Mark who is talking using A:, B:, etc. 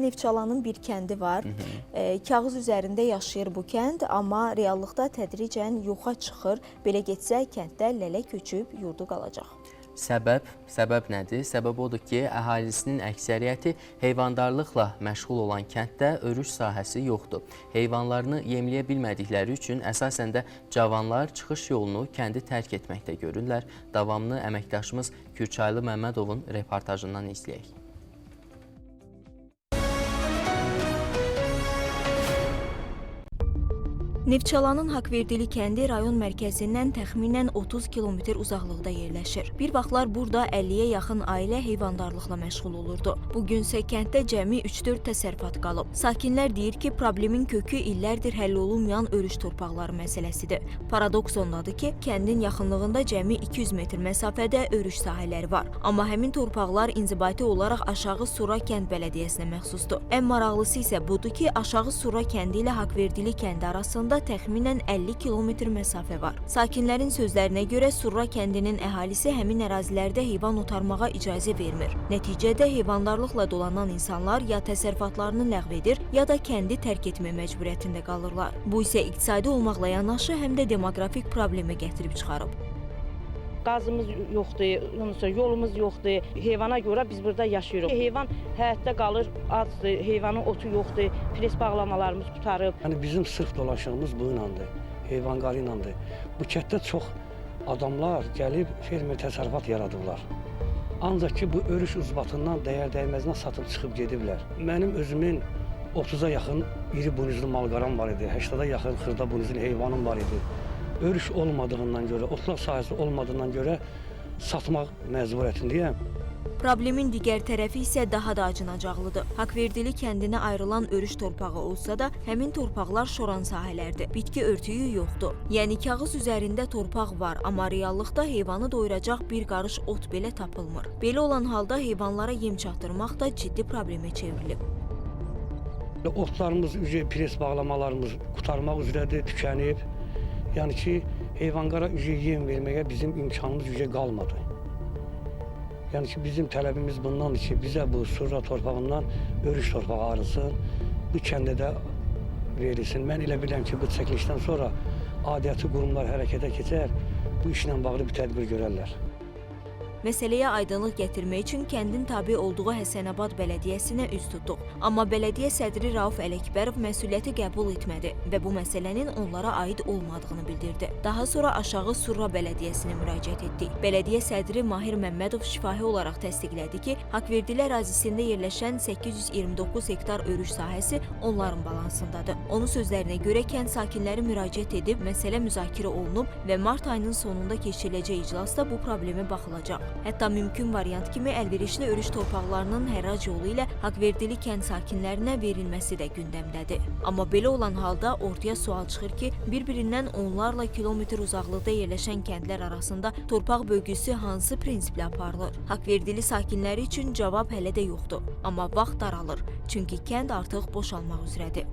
A: Neftçalanın bir kəndi var. Kağız üzərində yaşayır bu kənd, amma reallıqda tədricən yoxa çıxır. Belə getsə kənddə lələ köçüb yurdu qalacaq.
B: Səbəb nədir? Səbəb odur ki, əhalisinin əksəriyyəti heyvandarlıqla məşğul olan kənddə örüş sahəsi yoxdur. Heyvanlarını yemləyə bilmədikləri üçün əsasən də cavanlar çıxış yolunu kəndi tərk etməkdə görürlər. Davamını əməkdaşımız Kürçaylı Məmmədovun reportajından izləyək.
A: Neftçalanın Haqverdili kəndi rayon mərkəzindən təxminən 30 kilometr uzaqlıqda yerləşir. Bir vaxtlar burada 50-yə yaxın ailə heyvandarlıqla məşğul olurdu. Bu gün isə kənddə cəmi 3-4 təsərrüfat qalıb. Sakinlər deyir ki, problemin kökü illərdir həll olunmayan örüş torpaqları məsələsidir. Paradoks ondadır ki, kəndin yaxınlığında cəmi 200 metr məsafədə örüş sahələri var. Amma həmin torpaqlar inzibati olaraq Aşağı Sura kənd bələdiyyəsinə məxsusdur. Ən maraqlısı isə budur ki, Aşağı Sura kəndi ilə Haqverdili kəndi arasında təxminən 50 kilometr məsafə var. Sakinlərin sözlərinə görə Surra kəndinin əhalisi həmin ərazilərdə heyvan otarmağa icazə vermir. Nəticədə heyvandarlıqla dolanan insanlar ya təsərrüfatlarını ləğv edir, ya da kəndi tərk etmə məcburiyyətində qalırlar. Bu isə iqtisadi olmaqla yanaşı həm də demoqrafik problemə gətirib çıxarıb.
C: Qazımız yoxdur, ondan sonra yolumuz yoxdur. Heyvana görə biz burada yaşayırıq. Heyvan həyətdə qalır, acdır, heyvanın otu yoxdur, pres bağlamalarımız qurtarıb.
D: Yəni bizim sırf dolaşığımız bununlandır, heyvanqarı ilandır. Bu kənddə çox adamlar gəlib fermer təsərrüfat yaradıblar. Ancaq ki, bu örüş ucbatından dəyər dəyməzinə satıb çıxıb gediblər. Mənim özümün 30-a yaxın iri buynuzlu malqaram var idi, 80-a yaxın xırda buynuzlu heyvanım var idi. Örüş olmadığından görə, otlaq sahəsi olmadığından görə satmaq məcburiyyətindəyəm.
A: Problemin digər tərəfi isə daha da acınacaqlıdır. Haqverdili kəndinə ayrılan örüş torpağı olsa da, həmin torpaqlar şoran sahələrdir. Bitki örtüyü yoxdur. Yəni kağız üzərində torpaq var, amma reallıqda heyvanı doyuracaq bir qarış ot belə tapılmır. Belə olan halda heyvanlara yem çatdırmaq da ciddi problemə çevrilib.
D: Otlarımız, pres bağlamalarımız qurtarmaq üzrədir, tükənib. Yəni ki, heyvanqara yem verməyə bizim imkanımız qalmadı. Yəni ki, bizim tələbimiz bundandır ki, bizə bu Surra torpağından örüş torpağı ayrılsın, bu kəndə də verilsin. Mən elə bilirəm ki, bu çəkilişdən sonra aidiyyəti qurumlar hərəkətə keçər, bu işlə bağlı bir tədbir görərlər.
A: Məsələyə aydınlıq gətirmək üçün kəndin tabe olduğu Həsənabad bələdiyyəsinə üz tutduq. Amma bələdiyyə sədri Rauf Ələkbərov məsuliyyəti qəbul etmədi və bu məsələnin onlara aid olmadığını bildirdi. Daha sonra Aşağı Surra bələdiyyəsinə müraciət etdik. Bələdiyyə sədri Mahir Məmmədov şifahi olaraq təsdiqlədi ki, Haqverdili ərazisində yerləşən 829 hektar örüş sahəsi onların balansındadır. Onun sözlərinə görə kənd sakinləri müraciət edib, məsələ müzakirə olunub və mart ayının sonunda keçiriləcək iclasda bu problemə baxılacaq. Hətta mümkün variant kimi əlverişli örüş torpaqlarının hərrac yolu ilə Haqverdili kənd sakinlərinə verilməsi də gündəmdədir. Amma belə olan halda ortaya sual çıxır ki, bir-birindən onlarla kilometr uzaqlıqda yerləşən kəndlər arasında torpaq bölgüsü hansı prinsiplə aparılır? Haqverdili sakinləri üçün cavab hələ də yoxdur. Amma vaxt daralır, çünki kənd artıq boşalmaq üzrədir.